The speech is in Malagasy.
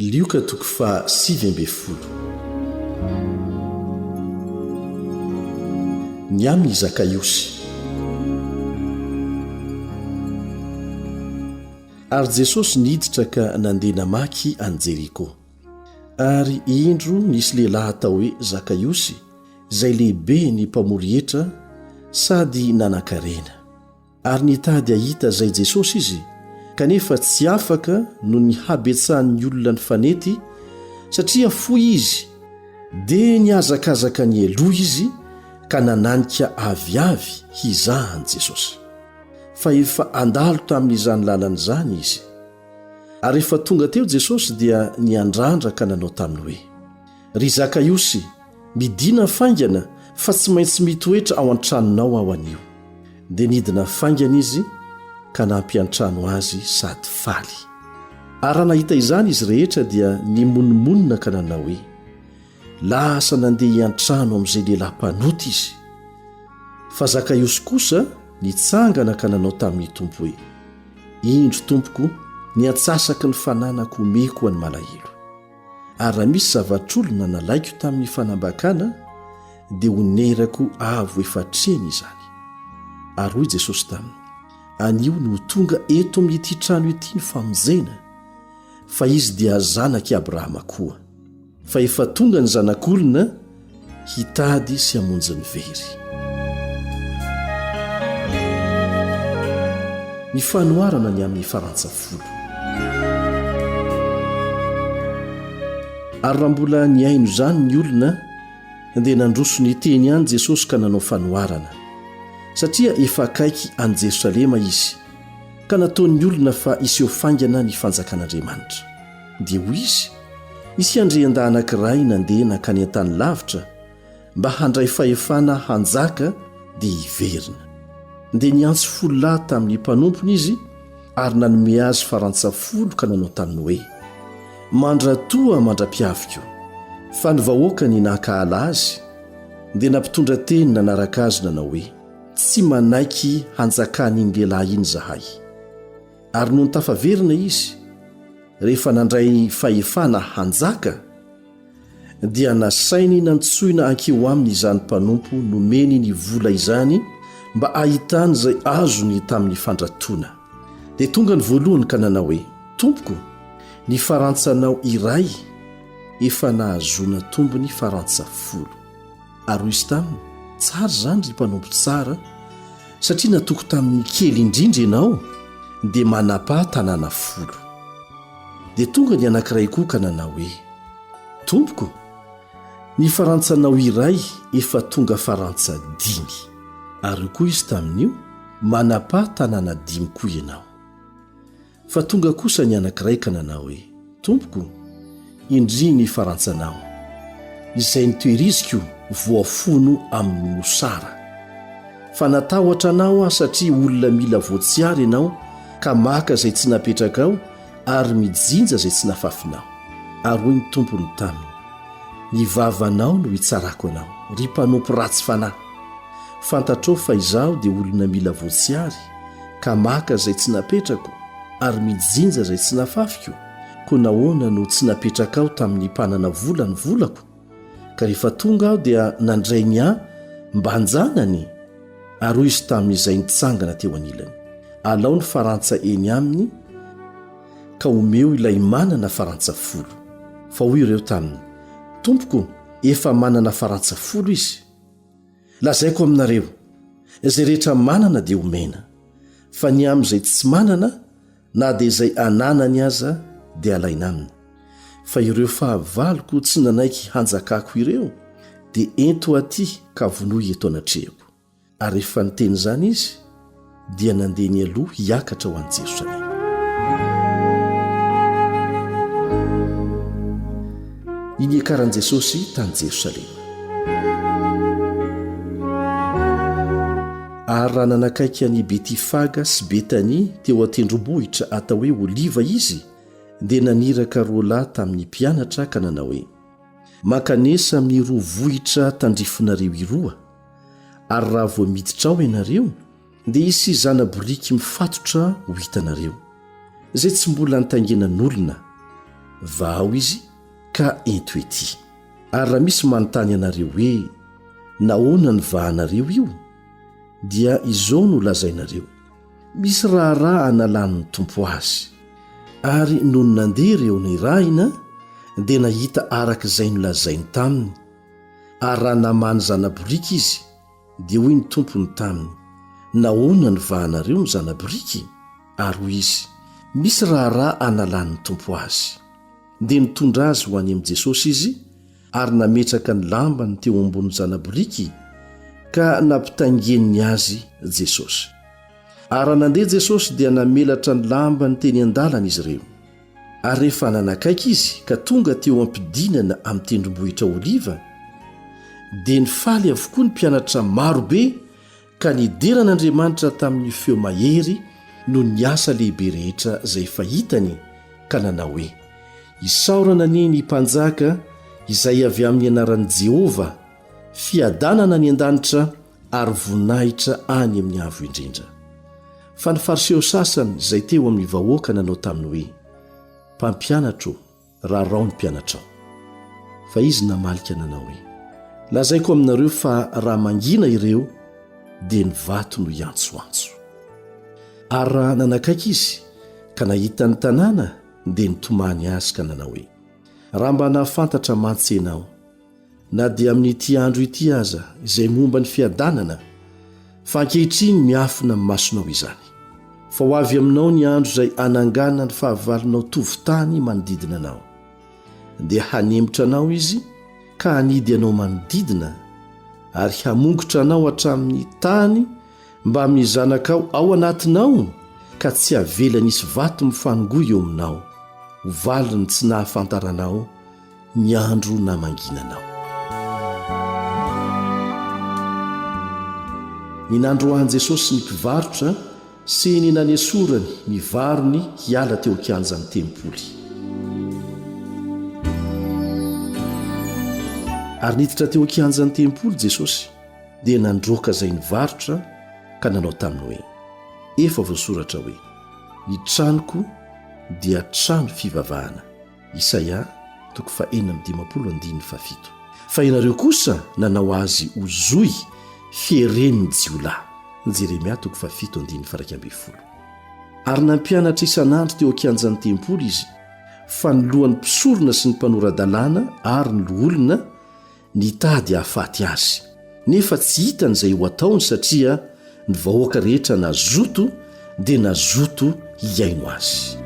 Lioka toko faha 19. Ny amin' i Zakaiosy. Ary Jesosy niditra ka nandeha namaky an'i Jeriko. Ary indro nisy lehilahy atao hoe Zakaiosy, izay lehibe ny mpamory hetra sady nanankarena. Ary nitady hahita izay Jesosy izy, kanefa tsy afaka noho ny habetsahan'ny olona nifanety, satria fohy izy, dia nihazakazaka nialoha izy ka nananika aviavy hizaha an'i Jesosy. Fa efa handalo tamin'izany lalana izany izy. Ary rehefa tonga teo Jesosy dia niandrandra ka nanao taminy hoe, Ry Zakaiosy, midìna faingana fa tsy maintsy mitoetra ao an-tranonao aho anio. Dia nidina faingana izy ka nampiantrano azy sady faly. Ary raha nahita izany izy rehetra dia nimonomonona ka nanao hoe, Lasa nandeha hiantrano amin'izay lehilahy mpanota izy. Fa Zakaiosy kosa nitsangana ka nanao tamin'ny Tompo hoe, Indro, Tompoko, ny antsasaky ny fananako omeko an'ny malahelo. Ary raha misy zavatr'olona nalaiko tamin'ny fanambakana, dia honerako avo efatr'heny izany. Ary hoy Jesosy taminy, Anio no ho tonga eto amin'ity trano ity ny famonjena, fa izy dia zanak'i Abrahama koa. Fa efa tonga ny Zanak'olona hitady sy hamonjy ny very. Ny fanoharana ny amin'ny farantsa folo. Ary raha mbola nihaino izany ny olona, dia nandroso niteny ihany Jesosy ka nanao fanoharana, satria efa akaiky an'i Jerosalema izy, ka nataon'ny olona fa hiseho faingana ny fanjakan'Andriamanitra. Dia hoy izy, Nisy andriandahy anankiray nandeha nankany an-tany lavitra mba handray fahefana hanjaka dia hiverina. Dia niantso folo lahy tamin'ny mpanompony izy ary nanome azy farantsa folo ka nanao taminy hoe, Mandratoa mandra-piaviko. Fa ny vahoakany nankahala azy, dia nampitondra teny nanaraka azy nanao hoe, Tsy manaiky hanjakan'iny lehilahy iny izahay. Ary nony tafaverina izy, rehefa nandray fahefana hanjaka, dia nasainy nantsoina hankeo aminy izany mpanompo nomeny ny vola izany mba hahitany izay azony tamin'ny fandratoana. Dia tonga ny voalohany ka nanao hoe, Tompoko, ny farantsanao iray efa nahazoana tombony farantsa folo. Ary hoy izy taminy, Tsara izany, ry mpanompo tsara, satria natoky tamin'ny kely indrindra ianao, dia manapaha tanàna folo. Dia tonga ny anankiray koa ka nanao hoe, Tompoko, ny farantsanao iray efa tonga farantsa dimy. Ary hoy koa izy tamin'io, Manapaha tanàna dimy koa ianao. Fa tonga kosa ny anankiray ka nanao hoe, Tompoko, indry ny farantsanao, izay notehiriziko voafono amin'ny mosara. Fa natahotra anao aho satria olona mila voatsiary ianao ka maka izay tsy napetrakao ary mijinja izay tsy nafafinao. Ary hoy ny tompony taminy, Ny vavanao no hitsarako anao, ry mpanompo ratsy fanahy! Fantatrao fa izaho dia olona mila voatsiary, ka maka izay tsy napetrako ary mijinja izay tsy nafafiko, koa nahoana no tsy napetrakao tamin'ny mpanana vola ny volako? Ka rehefa tonga aho dia nandray ny ahy mban-janany? Ary hoy izy tamin'izay nitsangana teo anilany, Alao ny farantsa eny aminy ka omeo ilay manana farantsa folo. Fa hoy ireo taminy, Tompoko, efa manana farantsa folo izy. Lazaiko aminareo, izay rehetra manana dia omena, fa ny amin'izay tsy manana, na dia izay ananany aza dia alaina aminy. Fa ireo fahavaloko tsy nanaiky hanjakako ireo, dia ento aty ka vonoy eto anatrehako. Ary rehefa niteny izany izy, dia nandeha nialoha hiakatra ho any Jerosalema. Ny niakaran'i Jesosy tany Jerosalema. Ary raha nanakaiky an'i Betifaga sy Betania teo an-tendrombohitra atao hoe Oliva izy, dia naniraka roa lahy tamin'ny mpianatra ka nanao hoe, Mankanesa amin'iroa vohitra tandrifinareo iroa, ary raha vao miditra ao ianareo, dia hisy zana-boriky mifatotra ho hitanareo, izay tsy mbola nitaingenan'olona. Vahao izy ka ento ety. Ary raha misy manontany anareo hoe, Nahoana no vahanareo io? dia izao no lazainareo, Misy raharaha analan'ny Tompo azy. Ary nony nandeha ireo nirahina, dia nahita araka izay nolazainy taminy. Ary raha namaha ny zana-boriky izy, dia hoy ny tompony taminy, Nahoana no vahanareo ny zana-boriky? Ary hoy izy, Misy raharaha analan'ny Tompo azy. Dia nitondra azy ho any amin'i Jesosy izy, ary nametraka ny lambany teo ambonin'ny zana-boriky, ka nampitaingeniny azy Jesosy. Ary raha nandeha Jesosy dia namelatra ny lambany teny an-dalana izy ireo. Ary rehefa nanakaiky izy ka tonga teo am-pidinana amin'ny tendrombohitra Oliva, dia nifaly avokoa ny mpianatra maro be ka nidera an'Andriamanitra tamin'ny feo mahery noho ny asa lehibe rehetra izay efa hitany ka nanao hoe, Isaorana anie ny Mpanjaka izay avy amin'ny anaran'i Jehovah, fiadanana any an-danitra ary voninahitra any amin'ny avo indrindra. Fa ny Fariseo sasany izay teo amin'ny vahoaka nanao taminy hoe, Mpampianatra ô, rarao ny mpianatrao. Fa izy namalika nanao hoe, Lazaiko aminareo fa raha mangina ireo, dia ny vato no hiantsoantso. Ary raha nanakaiky izy, ka nahita ny tanàna, dia nitomany azy ka nanao hoe, Raha mba nahafantatra mantsy ianao, na dia amin'ity andro ity aza, izay momba ny fiadanana, fa ankehitriny miafina amin'ny masonao izany. Fa ho avy aminao ny andro izay hanangana ny fahavalonao tovon-tany manodidina anao. Dia hanemitra anao izy ka hanidy anao manodidina, ary hamongotra anao hatramin'ny tany mbamin'ny zanakao ao anatinao, ka tsy havelany hisy vato mifanongoa eo aminao, ho valin'ny tsy nahafantaranao ny andro namanginanao. Ny nandroahan'i Jesosy ny mpivarotra sy ny nanesorany ny varony hiala teo an-kianjan'ny tempoly. Ary niditra teo an-kianjan'ny tempoly Jesosy, dia nandroaka izay nivarotra ka nanao taminy hoe, Efa voasoratra hoe, Ny tranoko dia trano fivavahana. Isaia, toko fahenina amby dimampolo andininy fahafito. Fa ianareo kosa nanao azy ho zohy fieren'ny jiolahy. Jeremia, toko fahafito andininy faha-iraika ambin'ny folo. Ary nampianatra isan'andro teo an-kianjan'ny tempoly izy, fa ny lohan'ny mpisorona sy ny mpanora-dalàna ary ny loholona nitady hahafaty azy, nefa tsy hitany izay ho ataony satria ny vahoaka rehetra nazoto dia nazoto hihaino azy.